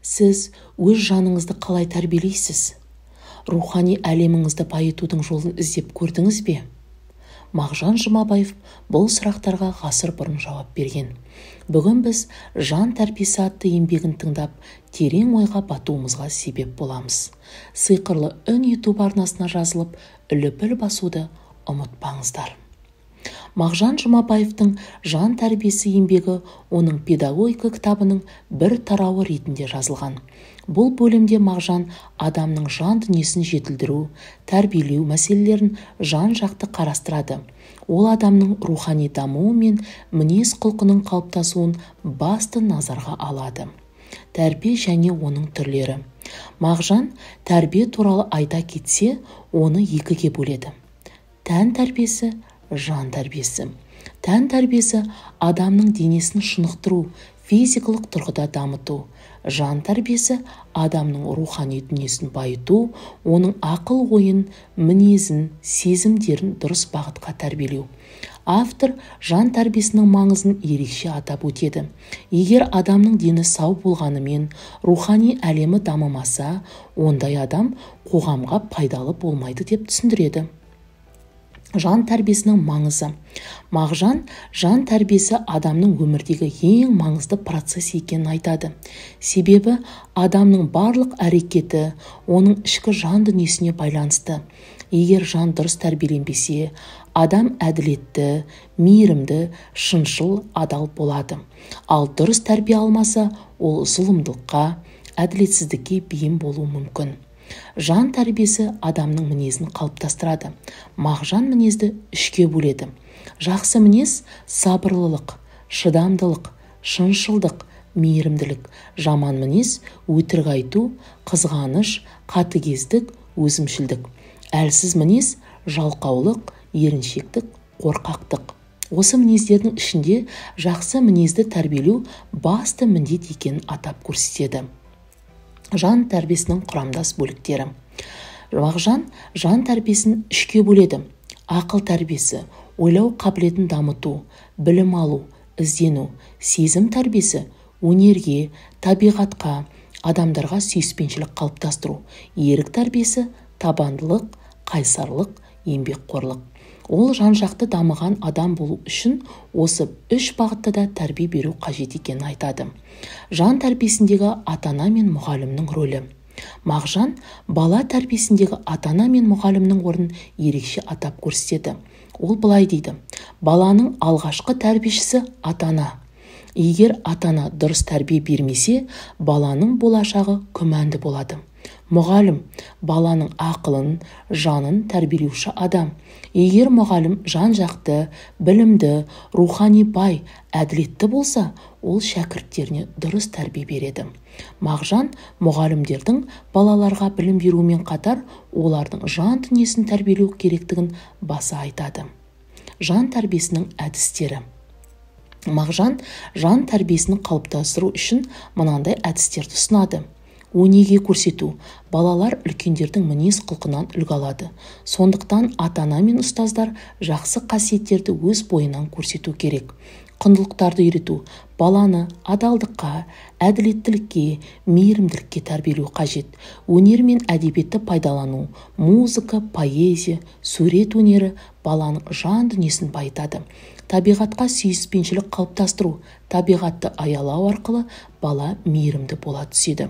Сіз өз жаныңызды қалай тәрбиелейсіз? Рухани әлеміңізді байытудың жолын іздеп көрдіңіз бе? Мағжан Жұмабаев бұл сұрақтарға ғасыр бұрын жауап берген. Бүгін біз «Жан тәрбиесі» атты еңбегін тыңдап, терең ойға батуымызға себеп боламыз. Сиқырлы үн YouTube арнасына жазылып, лүпіл басуды ұмытпаңыздар. Мағжан Жұмабаевтың «Жан тәрбиесі» еңбегі оның педагогика кітабының бір тарауы ретінде жазылған. Бұл бөлімде Мағжан адамның жан дүниесін жетілдіру, тәрбиелеу мәселелерін жан-жақты қарастырады. Ол адамның рухани дамуы мен мінез-құлқының қалыптасуын басты назарға алады. Тәрбие және оның түрлері. Мағжан тәрбие туралы айта кетсе, оны екіге бөледі. Тән тәрбиесі, жан тәрбиесі. Тән тәрбиесі адамның денесін шынықтыру, физикалық тұрғыда дамыту. Жан тәрбиесі адамның рухани дүниесін байыту, оның ақыл-ойын, мінезін, сезімдерін дұрыс бағытқа тәрбиелеу. Автор жан тәрбиесінің маңызын ерекше атап өтеді. Егер адамның дені сау болғанымен рухани әлемі дамымаса, ондай адам қоғамға пайдалы болмайды деп түсіндіреді. Жан тәрбиесінің маңызы. Мағжан жан тәрбиесі адамның өмірдегі ең маңызды процесс екенін айтады. Себебі адамның барлық әрекеті оның ішкі жан дүниесіне байланысты. Егер жан дұрыс тәрбиеленбесе, адам әділетті, мейірімді, шыншыл, адал болады. Ал дұрыс тәрбие алмаса, ол зұлымдыққа, әділетсіздікке бейім болуы мүмкін. Жан тәрбиесі адамның мінезін қалыптастырады. Мағжан мінезді үшке бөледі. Жақсы мінез сабырлылық, шыдамдылық, шыншылдық, мейірімділік. Жаман мінез өтірік айту, қызғаныш, қатыгездік, өзімшілдік. Әлсіз мінез жалқаулық, еріншектік, қорқақтық. Осы мінездердің ішінде жақсы мінезді тәрбиелеу басты міндет екенін атап көрсетеді. Жан тәрбиесінің құрамдас бөліктері. Мағжан жан тәрбиесін үшке бөледі. Ақыл тәрбиесі, ойлау қабілетін дамыту, білім алу, іздену. Сезім тәрбиесі, өнерге, табиғатқа, адамдарға сүйіспеншілік қалыптастыру. Ерік тәрбиесі, табандылық, қайсарлық, еңбекқорлық. Ол жан-жақты дамыған адам болу үшін осы үш бағытта да тәрбие беру қажет екенін айтады. Жан тәрбиесіндегі ата-ана мен мұғалімнің рөлі. Мағжан бала тәрбиесіндегі ата-ана мен мұғалімнің орнын ерекше атап көрсетеді. Ол былай дейді: баланың алғашқы тәрбиешісі ата-ана. Егер ата-ана дұрыс тәрбие бермесе, баланың болашағы күмәнді болады. Мұғалім баланың ақылын, жанын тәрбиелеуші адам. Егер мұғалім жан-жақты, білімді, рухани бай, әділетті болса, ол шәкірттеріне дұрыс тәрбие береді. Мағжан мұғалімдердің балаларға білім берумен қатар олардың жан дүниесін тәрбиелеу керектігін баса айтады. Жан тәрбиесінің әдістері. Мағжан жан тәрбиесін қалыптастыру үшін мынандай әдістерді ұсынады. Өнеге көрсету. Балалар үлкендердің мінез құлқынан үлгі алады. Сондықтан ата-ана мен ұстаздар жақсы қасиеттерді өз бойынан көрсету керек. Құндылықтарды үйрету. Баланы адалдыққа, әділеттілікке, мейірімділікке тәрбиелеу қажет. Өнер мен әдебиетті пайдалану, музыка, поэзия, сурет өнері баланың жан дүниесін байытады. Табиғатқа сүйіспеншілік қалыптастыру, табиғатты аялау арқылы бала мейірімді бола түседі.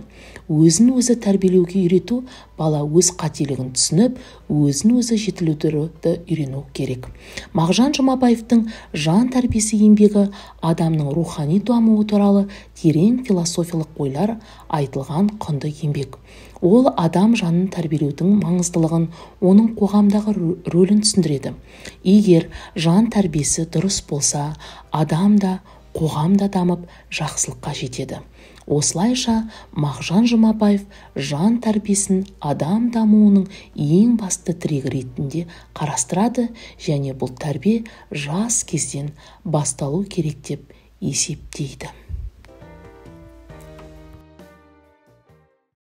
Өзін-өзі тәрбиелеуге үйрету, бала өз қателігін түсініп, өзін-өзі жетілдіруді үйрену керек. Мағжан Жұмабаевтың «Жан тәрбиесі» еңбегі адамның рухани дамуы туралы терең философиялық ойлар айтылған құнды еңбек. Ол адам жанын тәрбиелеудің маңыздылығын, оның қоғамдағы рөлін түсіндіреді. Егер жан тәрбиесі дұрыс болса, адам да, қоғам да дамып, жақсылыққа жетеді. Осылайша Мағжан Жұмабаев жан тәрбиесін адам дамуының ең басты тірегі ретінде қарастырады және бұл тәрбие жас кезден басталу керек деп есептейді.